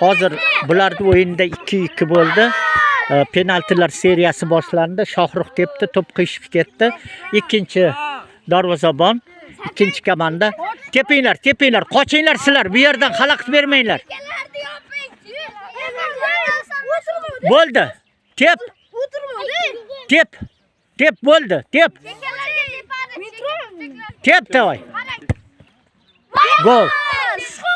Hozir bularning o'yinida 2-2 bo'ldi. Penaltilar seriyasi boshlandi. Shohrux tepdi, to'p qiyshib ketdi. Ikkinchi darvozabon, ikkinchi komanda. Tepinglar, tepinglar, qochinglar sizlar, bu yerdan xalaqit bermanglar. Bo'ldi. Tep, tep. Tep bo'ldi, tep. Tep давай. Gol.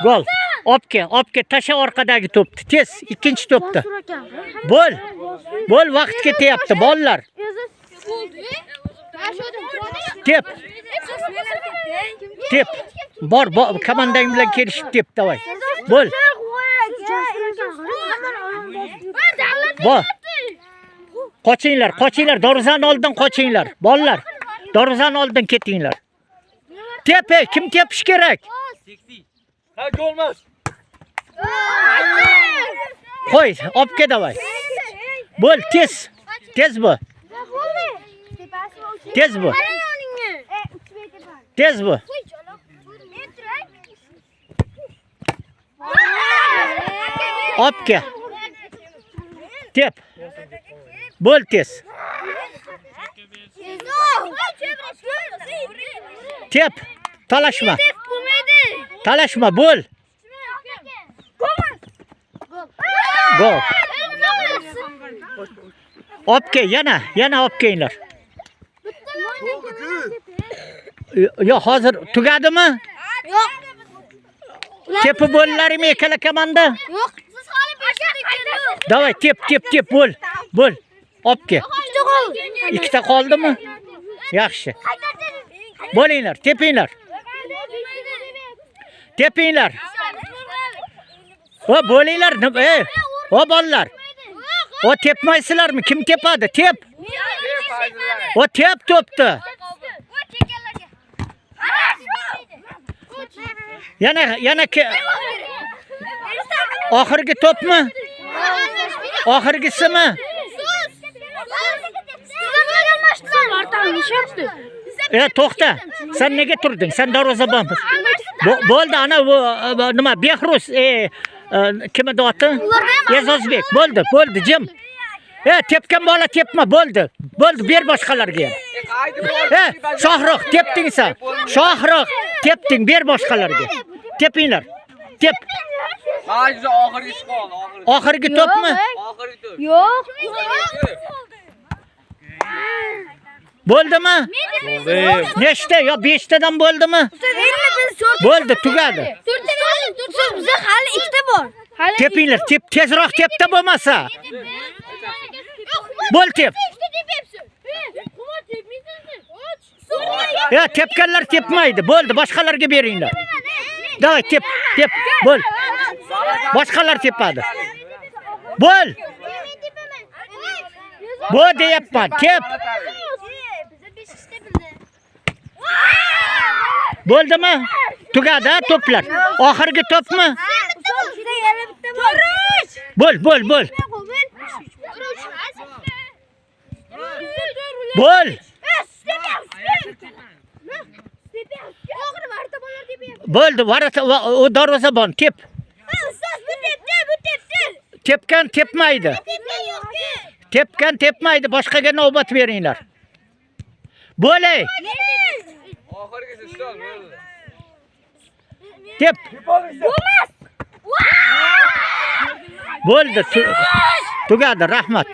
Gol. Olib kel, tasha orqadagi to'pni. Tez, ikkinchi to'pni. Bo'l. Bo'l, vaqt ketyapti, bolalar. Tep. Tep. Bor, komandang bilan kelishib tep, давай. Bo'l. Bor. Qochinglar, qochinglar, darvozani oldidan qochinglar. Bolalar, darvozani oldidan ketinglar. Tep, ey, kim tepish kerak? Ha, gol emas. Qo'y, olib kel давай. Bo'l, tez. Tez bu. Tez bu. Tez bu. Olib kel. Tep. Bo'l tez. Tep. Talashma. Talashma, bo'l. Gol. Olib kel, yana olib kelinglar. Yo'q, hozir tugadimi? Yo'q. Tepib bo'llaringmi ikkala komanda? Yo'q. Siz hali 5 ta. Давай, tep, tep, tep, bo'l. Bo'l. Olib kel. Ikkita qoldimi? Yaxshi. Bo'linglar, tepinglar. Tepinglar. O bo'linglar, ey, o bolalar. O tepmaysizlarmi? Kim tepadi? Tep. O tep to'pni. Yana oxirgi to'pmi? Oxirgisimi? To'xta. Sen nega turding? Sen darvozabon. Bo'ldi, ana bu nima? Behruz, kim edi oti? Ezozbek. Bo'ldi, bo'ldi, jim. Tepgan bola tepma, bo'ldi. Bo'ldi, ber boshqalarga ham. Shohrux, tepding sen. Shohrux, tepding, ber boshqalarga. Tepinglar. Tep. Oxirgisi qoldi, oxirgi. Oxirgi to'pmi? Oxirgi to'p. Yo'q. Bo'ldimi? Nechta? Yo 5 tadan bo'ldimi? Bo'ldi, tugadi. Bizda hali 2 ta bor. Tepinglar, tep, tezroq tepda bo'lmasa. Bo'l tep. Ya tepganlar tepmaydi. Bo'ldi, boshqalarga beringlar. Davay, tep, tep, bo'l. Boshqalar tepadi. Bo'l. Bo'l deyapman, tep. Bo'ldimi? Tugadi to'plar. Oxirgi to'pmi? Bo'l, bo'l, bo'l. Bo'l. Bo'ldi, o darvozabon tep. Tepgan tepmaydi. Tepgan tepmaydi, boshqaga navbat beringlar. Bo'lay. Oxirgisi ustoz bo'ldi. Tep. Bo'ldi, tugadi, rahmat.